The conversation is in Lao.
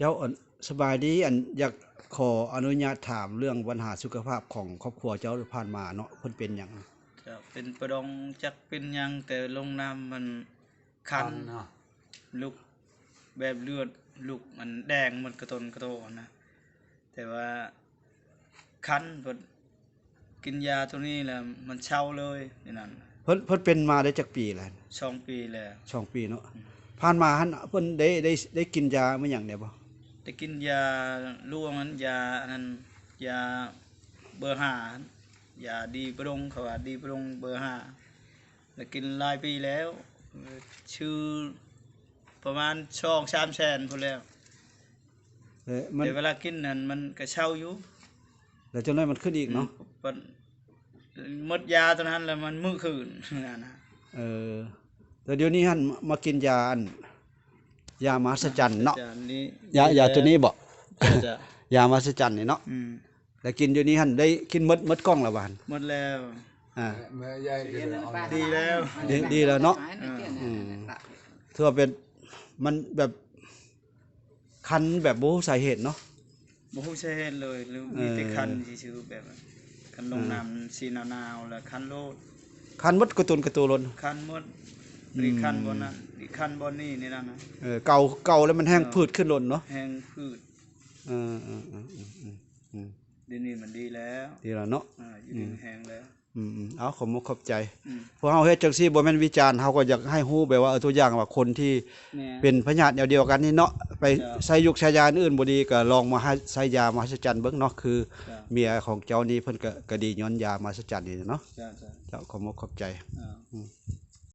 ເຈົ້າ ອັນ ສະບາຍດີ ອັນ ຢາກຂໍອະນຸຍາດຖາມເລື່ອງບັນຫາສຸຂະພາບຂອງຄອບຄົວເຈົ້າທີ່ຜ່ານມາເນາະ ເພິ່ນເປັນຫຍັງ? ເຈົ້າ ເປັນປະດອງ ຈັກເປັນຫຍັງ ແຕ່ລົງນ້ຳມັນຄັນ ຄັນເນາະ ລຸກແບບເລືອດ ລຸກ ອັນ ແດງໝົດກະຕົນກະໂຕຫັ້ນນະ ແຕ່ວ່າຄັນ ເພິ່ນ ກິນຢາໂຕນີ້ແລ້ວມັນເຊົາເລີຍ ແນວນັ້ນ. ເພິ່ນ ເພິ່ນເປັນມາໄດ້ຈັກປີແລ້ວ? ສອງປີແລ້ວ. ສອງປີເນາະ. ອືມ ຜ່ານມາຫັ້ນເພິ່ນໄດ້ ໄດ້ ໄດ້ກິນຢາມາຫຍັງແດ່ບໍ່? ໄດ້ກິນຢາຫຼວງຫັ້ນ ຢາອັນນັ້ນ ຢາເບີຫ້າຫັ້ນ ຢາດີປະດົງ ເຂົາວ່າດີປະດົງເບີຫ້າ ແລ້ວກິນຫຼາຍປີແລ້ວ ຊື້ປະມານສອງສາມແສນພຸ້ນແລ້ວ. ເອີ ມັນ ແຕ່ເວລາກິນນັ້ນມັນກະເຊົາຢູ່ ແລ້ວຈັກໜ້ອຍມັນຂຶ້ນອີກເນາະ. ອືມ ໝົດຢາໂຕນັ້ນແລ້ວມັນມື້ຄືນນັ້ນນະ. ເອີ ແລ້ວດຽວນີ້ຫັ້ນມາກິນຢາອັນ ຢາມະຫັດສະຈັນເນາະ. ຢາ ຢາໂຕນີ້ບໍ? ເຈົ້າ ຢາມະຫັດສະຈັນນີ້ເນາະ. ອືມ ແລ້ວກິນຢູ່ນີ້ຫັ້ນໄດ້ກິນໝົດ ໝົດກ່ອງແລ້ວບໍ່ຫັ້ນ? ໝົດແລ້ວ. ອ່າ ດີແລ້ວ ດີ ດີແລ້ວເນາະ. ອືມ ອືມ ຖືວ່າເປັນ ມັນແບບຄັນແບບບໍ່ຮູ້ສາເຫດເນາະ. ບໍ່ຮູ້ສາເຫດເລີຍ ຫຼື ເອີ ມີແຕ່ຄັນຊື່ໆ ແບບຄັນລົງ ເອີ ນ້ຳສີໜາວໆ ແລ້ວຄັນໂລດ ຄັນໝົດກະຕຸນກະໂຕໂລດ. ຄັນໝົດ ອືມ ນີ້ຄັນບ່ອນນັ້ນ ນີ້ຄັນບ່ອນນີ້ ນີ້ນັ້ນນະ. ເອີ ເກົາ ເກົາແລ້ວມັນແຮງ ເອີ ຜືດຂຶ້ນໂລດເນາະ ແຮງຜືດ. ເອີ ເອີ ດຽວນີ້ມັນດີແລ້ວ ດີແລ້ວເນາະ. ອ່າ ຢູ່ດີມີແຮງແລ້ວ. ອືມ ເອົາ ຂອບມຸກຂອບໃຈ. ອືມ ພວກເຮົາເຮັດຈັ່ງຊີ້ບໍ່ແມ່ນວິຈານ ເຮົາກໍຢາກໃຫ້ຮູ້ແບບວ່າ ເອີ ຕົວຢ່າງວ່າຄົນທີ່ ແມ່ນ ເປັນພະຍາດແນວດຽວກັນນີ້ເນາະ ໄປ ເຈົ້າ ໃຊ້ຢູກໃຊ້ຢາອື່ນບໍ່ດີ ກໍລອງມາໃຊ້ຢາມະຫັດສະຈັນເບິ່ງເນາະ. ຄື ເຈົ້າ ເມຍຂອງເຈົ້ານີ້ເພິ່ນກໍ ກໍດີຍ້ອນຢາມະຫັດສະຈັນນີ້ເນາະ. ເຈົ້າ ເຈົ້າ ເຈົ້າ ຂອບມຸກຂອບໃຈ. ເຈົ້າ ອືມ